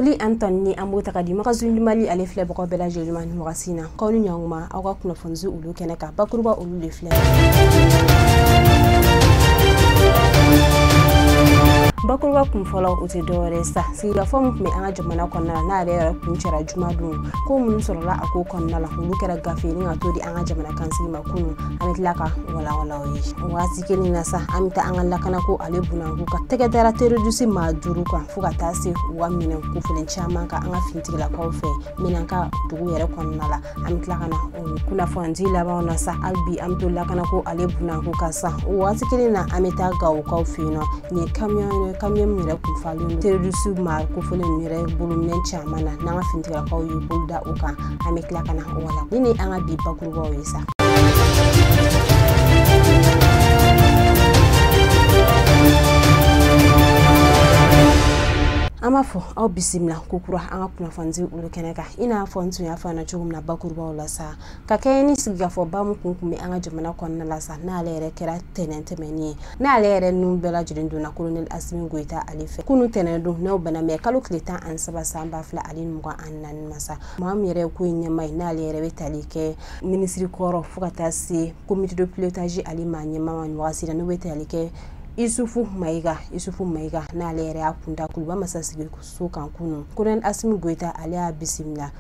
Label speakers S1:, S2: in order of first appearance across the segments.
S1: Foli an tanuni an b'o ta ka di Magazine du Mali ale filɛbagaw bɛɛ lajɛlen ma nin wagati in na. K'aw ni ɲankuma aw ka kunnafoni olu kɛnɛ kan bakuruba olu de filɛ. Bakuruba kun fɔlɔ o tɛ dɔwɛrɛ sa sigikafɔ min tun bɛ an ka jamana kɔnɔna la n'a yɛrɛ kun cɛra jumadon ko minnu sɔrɔla a ko kɔnɔna la olu kɛra gafe ni ka to di an ka jamana kansigi ma kunun an bɛ tila ka walawala o ye waati kelen na sa an bɛ taa an ka lakanako ale bunanku ka tɛgɛ dara terroriste maa 5 kan fo ka taa se u ka minɛn kofɔlen caman kan an ka finitigilakaw fɛ Menaka dugu yɛrɛ kɔnɔna la an bɛ tila ka na o kunnafoni labanw na sa hali bi an bɛ to lakanako ale bunanku kan sa o waati kelen na an bɛ taa Gawokaw fɛ yen nɔ nin ye camion min yɛrɛ kun falen don terroriste maa kofɔlen ninnu yɛrɛ bolominɛn caman na n'an ka finitigilakaw y'u bolo da o kan an bɛ tila ka na o wala ni an ka bi bakurubaw ye sa. An b'a fɔ aw bisimila ko kura an ka kunnafoni olu kɛnɛ kan i n'a fɔ n tun y'a fɔ an na cogo min na bakurubaw la sa ka kɛɲɛ ni sigikafɔba min kun bɛ an ka jamana kɔnɔna la sa n'ale yɛrɛ kɛra tɛnɛn tɛmɛnen ye n'ale yɛrɛ ninnu bɛɛ lajɛlen donna colonel Assimi Goïta ale fɛ kunun tɛnɛn don n'o bɛnna mɛ kalo tile 13 san 2024 ma sa maa min yɛrɛ ye ko in ɲɛmaa ye n'ale yɛrɛ bɛ tali kɛ minisiri kɔrɔ fo ka taa se comité de pilotage ale maa ɲɛmaa ma nin wagati la n'o bɛ tali kɛ Isufu Mayiga n'ale yɛrɛ y'a kunda Kuluba masasigi so kan kunun colonel Assimi Goïta ale y'a bisimila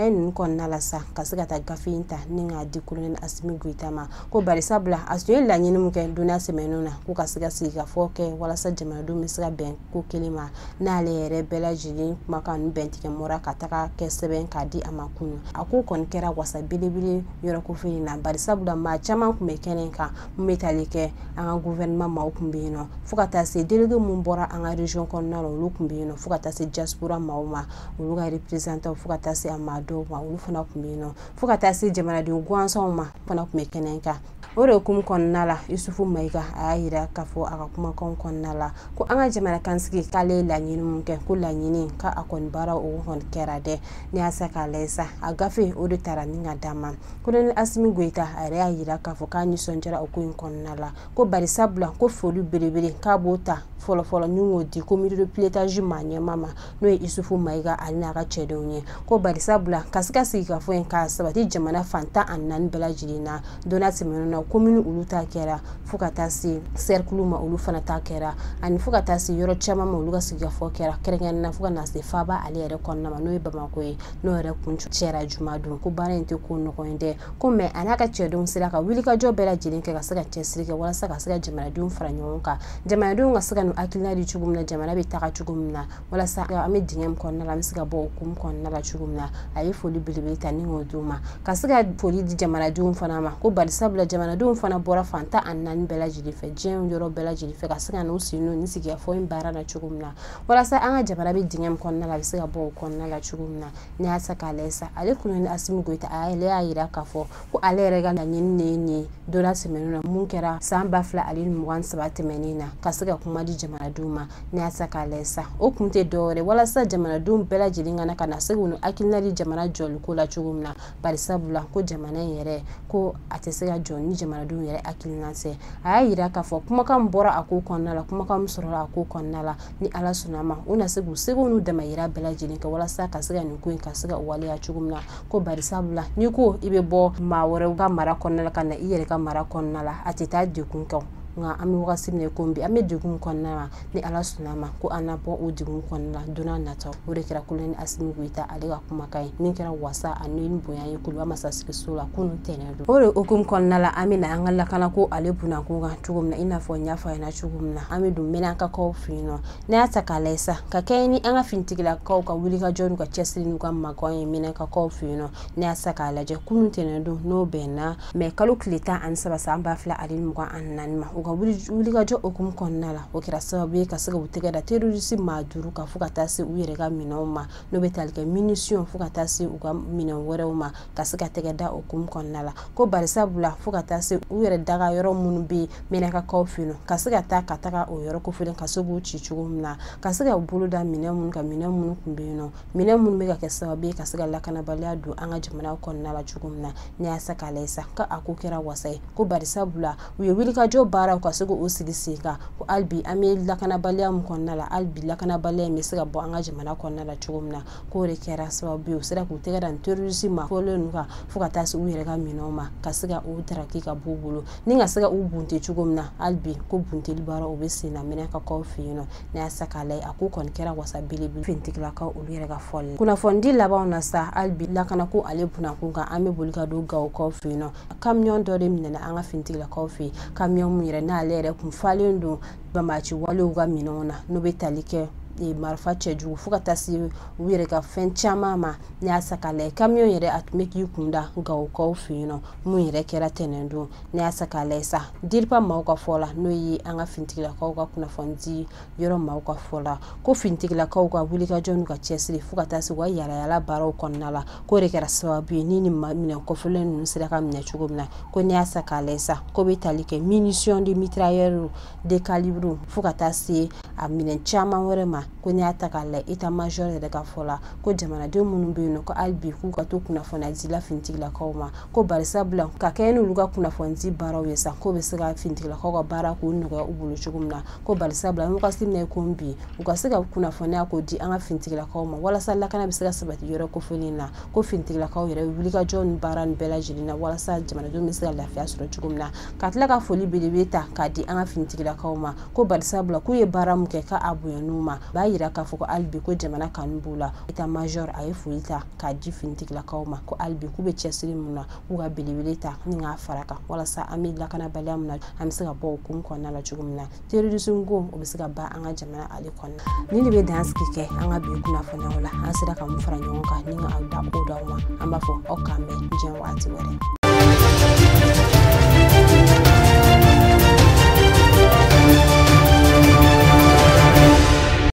S1: ninnu kɔnɔna la sa ka se ka taa gafe in ta ni k'a di colonel Assimi Goïta ma ko barisabula a tun ye laɲini min kɛ donna sɛmɛninw na ko ka se ka sigikafɔ kɛ walasa jamanadenw bɛ se ka bɛn ko kelen ma n'ale yɛrɛ bɛɛ lajɛlen kumakan ninnu bɛntigɛ mɔra ka taga kɛ sɛbɛn k'a di a ma kunun a ko kɔni kɛra wasa belebele yɔrɔ kofɔ in na barisabula maa caman tun bɛ kɛnɛ kan mun bɛ tali kɛ an ka gouvernement maaw tun bɛ yen nɔ fo ka taa se délégué mun bɔra an ka région kɔnɔna la olu tun bɛ yen nɔ fo ka taa se diaspora maaw ma olu ka représentant fo ka taa se a maa dɔw ma olu fana tun bɛ yen nɔ fo ka taa se jamanaden gansanw ma fana tun bɛ kɛnɛ kan o de hukumu kɔnɔna la Isufu Mayiga a y'a yira k'a fɔ a ka kumakanw kɔnɔna la ko an ka jamana kansigi k'ale ye laɲini mun kɛ ko laɲini k'a kɔni baara o kɔni kɛra dɛ n'i y'a sa k'a lajɛ sa a gafe o de taara ni ka d'a ma colonel Assimi Goïta a yɛrɛ y'a yira k'a fɔ k'a nisɔndiyara o ko in kɔnɔna la ko barisabula ko foli belebele k'a b'o ta fɔlɔfɔlɔ ni k'o di comité de pilotage maa ɲɛmaa ma n'o ye Isufu Mayiga ale n'a ka cɛdenw ye ko barisabula ka se ka sigikafɔ in k'a sabati jamana fan 14 bɛɛ lajɛlen na donna tɛmɛnen na commune olu ta kɛra fo ka taa se cercle ma olu fana ta kɛra ani fo ka taa se yɔrɔ caman ma olu ka sigikafɔ kɛra kɛrɛnkɛrɛnnen na fo ka na se faaba ale yɛrɛ kɔnɔna ma n'o ye Bamakɔ ye n'o yɛrɛ kun cɛra jumadon ko baara in tɛ ko nɔgɔn ye dɛ ko mɛ a n'a ka cɛdenw sera ka wulikajɔ bɛɛ lajɛlen kɛ ka se ka cɛsiri kɛ walasa ka se ka jamanadenw fara ɲɔgɔn kan jamanadenw ka se ka n'u hakilina di cogo min na jamana bɛ taga cogo min na walasa an bɛ dingɛ min kɔnɔna la an bɛ se ka bɔ o hukumu kɔnɔna la cogo min na a ye foli belebele ta ni k'o d'u ma ka se ka foli di jamanadenw fana ma ko barisabula jamanadenw fana bɔra fan 14 bɛɛ lajɛlen fɛ diɲɛ yɔrɔ bɛɛ lajɛlen fɛ ka se ka n'u sen don nin sigikafɔ in baara la cogo min na walasa an ka jamana bɛ dingɛ min kɔnɔna la a bɛ se ka bɔ o kɔnɔna la cogo min na n'i y'a ta k'a lajɛ sa ale colonel Assimi Goïta ale y'a yira k'a fɔ ko ale yɛrɛ ka laɲini de ye nin ye donna tɛmɛnen na mun kɛra san 2023 tɛmɛnen na ka se ka kuma di jamanadenw ma n'i y'a ta k'a lajɛ sa o kun tɛ dɔwɛrɛ walasa jamanadenw bɛɛ lajɛlen ka na ka na se k'u hakilina di jamana jɔliko la cogo min na barisabula ko jamana in yɛrɛ ko a tɛ se ka jɔ ni jamanadenw yɛrɛ hakilina tɛ a y'a yira k'a fɔ kumakan bɔra a ko kɔnɔna la kumakan min sɔrɔla a ko kɔnɔna la ni ala sɔnna ma u na se k'u seko n'u damayira bɛɛ lajɛlen kɛ walasa ka se ka nin ko in ka se ka waleya cogo min na ko barisabula n'i ko i bɛ bɔ maa wɛrɛw ka mara kɔnɔna la ka na i yɛrɛ ka mara kɔnɔna la a tɛ taa degun kɛ nka an bɛ wagati min na ko bi an bɛ degun kɔnɔna la ni ala sɔnna ma ko an na bɔ o degun kɔnɔna la don n'a nataw o de kɛra colonel Assimi Goïta ale ka kumakan ye min kɛra wasa ani bonya ye Kuluba masasigiso la kunun tɛnɛn don o de hukumu kɔnɔna la an bɛ na an ka lakanako ale bunako kan cogo min na i n'a fɔ n y'a fɔ a ɲɛna cogo min na an bɛ don Menakakaw fɛ yen nɔ n'a y'a ta k'a lajɛ sa ka kɛɲɛ ni an ka finitigilakaw ka wulikajɔ n'u ka cɛsiri n'u ka magan ye Menakakaw fɛ yen nɔ n'a y'a ta k'a lajɛ kunun tɛnɛn don n'o bɛnna mɛ kalo tile 13 san 2024 ma u ka wulikajɔ hukumu kɔnɔna la o kɛra sababu ye ka se ka u tɛgɛ da terroriste maa 5 kan fo ka taa se u yɛrɛ ka minɛnw ma n'o bɛ tali kɛ munition fo ka taa se u ka minɛn wɛrɛw ma ka se ka tɛgɛ da hukumu kɔnɔna la ko barisabula fo ka taa se u yɛrɛ daga yɔrɔ minnu bɛ Menakakaw fɛ yen nɔ ka se ka taa ka taga o yɔrɔ kofɔlen ka se k'u ci cogo min na ka se ka bolo da minɛn minnu kan minɛn minnu tun bɛ yen nɔ minɛn minnu bɛ ka kɛ sababu ye ka se ka lakanabaliya don an ka jamana kɔnɔna la cogo min na n'i y'a sa k'a lajɛ sa ko a ko kɛra wasa ye ko barisabula u ye wulikajɔ baara baaraw ka se k'o sigi sen kan, ko hali bi an bɛ lakanabaliya min kɔnɔna la, hali bi lakanabaliya in bɛ se ka bɔ an ka jamana kɔnɔna la cogo min na, k'o de kɛra sababu ye u sera k'u tɛgɛ da nin terroriste ma fɔlen ninnu kan fo ka taa se u yɛrɛ ka minɛnw ma, ka se ka u taraki ka b'u bolo ni ka se ka u bunte cogo min na. Hali bi ko bunteli baara o bɛ sen na Menakaw fɛ yen nɔ. N'a y'a sa k'a lajɛ, a ko kɔni kɛra wasa belebele finitigilakaw olu yɛrɛ ka fɔli la. Kunnafonidi labanw na sa, hali bi lakanako ale bunakun kan, an bɛ boli ka don Gawokaw fɛ yen nɔ. Camion dɔ de minɛna an ka finitigilakaw fɛ yen, camion mun yɛrɛ n'ale yɛrɛ kun falen don banbaanci walew ka minɛnw na, n'o bɛ tali kɛ marifa cɛjugu fo ka taa se u yɛrɛ ka fɛn caman ma. N'i y'a sa k'a lajɛ, camion yɛrɛ a tun bɛ k'i kun da Gawokaw fɛ yen nɔ, mun yɛrɛ kɛra tɛnɛn don. N'i y'a sa k'a lajɛ sa, DIRPA maaw ka fɔ la, n'o ye an ka finitigilakaw ka kunnafonidi yɔrɔ maaw ka fɔ la, ko finitigilakaw ka wulikajɔ n'u ka cɛsiri fo ka taa se u ka yalayala baaraw kɔnɔna la, k'o de kɛra sababu ye ni minɛn kɔfɛlen ninnu sera ka minɛ cogo min na. Ko n'i y'a sa k'a lajɛ sa, ko bɛ tali kɛ munitions de mitrailleur de calibre fo ka taa se a minɛn caman wɛrɛ ma. Ko n'i y'a ta k'a lajɛ, état major yɛrɛ ka fɔ la, ko jamanaden minnu bɛ yen nɔ, ko hali bi k'u ka to kunnafoniya di la finitigilakaw ma, ko barisabula ka kɛɲɛ n'olu ka kunnafonidi baaraw ye sa, k'o bɛ se ka finitigilakaw ka baara k'o nɔgɔya u bolo cogo min na. Ko barisabula an bɛ wagati min na i ko bi, u ka se ka kunnafoniya k'o di an ka finitigilakaw ma walasa lakana bɛ se ka sabati yɔrɔ kofɔlen na. Ko finitigilakaw yɛrɛ wulikajɔ ni baara nin bɛɛ lajɛlen na walasa jamanadenw bɛ se ka lafiya sɔrɔ cogo min na. Ka tila ka foli belebele ta k'a di an ka finitigilakaw ma, ko barisabula k'u ye baara min kɛ k'a bonya n'u ma, b'a yira k'a fɔ ko hali bi ko jamana kanu b'u la. État major a ye foli ta k'a di finitigilakaw ma, ko hali bi k'u bɛ cɛsiri mun na, k'u ka belebele ta ni k'a fara kan walasa an bɛ lakanabaliya min na, an bɛ se ka bɔ o kun kɔnɔna la cogo min na, terrorisme ko o bɛ se ka ban an ka jamana ale kɔnɔna. Nin de bɛ dan sigi kɛ an ka bi kunnafoniyaw la. An sera ka mun fara ɲɔgɔn kan ni ka aw da o d'aw ma, an b'a fɔ aw k'an bɛn diɲɛ waati wɛrɛ.